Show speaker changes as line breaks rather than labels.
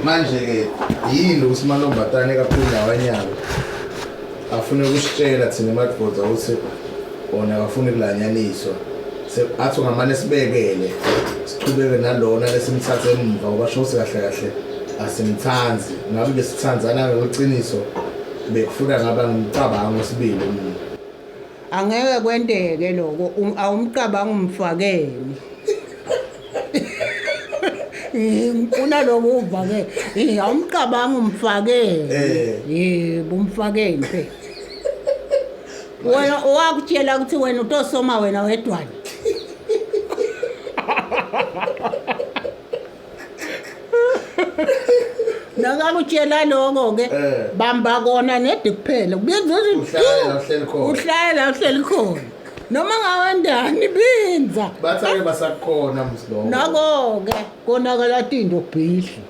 Manje-ke yini ukuthi amantombazane kakhulu nawanyalo afune ukusitshela thina emadvodza ukuthi ona akafuni kulanyaniswa athi ungamane sibekele sichubeke nalona lesimthathe emumva ngoba sho ukuthi kahle kahle asimthandi ngabe besithandzana ngokweqiniso bekufuna ngaba ngumcabango sibili umuntu.
Angeke kwenteke lokho awumcabangi umfakeni. Ngifuna lokho uva ke. Awumcabangi umfakeni. Yebo umfakeni phela. Wena owakutshela ukuthi wena utosoma wena wedwana. Nakakutshela lokho ke
Eh.
bamba kona nedi kuphela kubinza
Uhlale la uhleli khona.
uhlale la uhleli khona noma ngawendani binza
Bathi ake basakhona msiloko.
nako ke konakala tinto bhidli.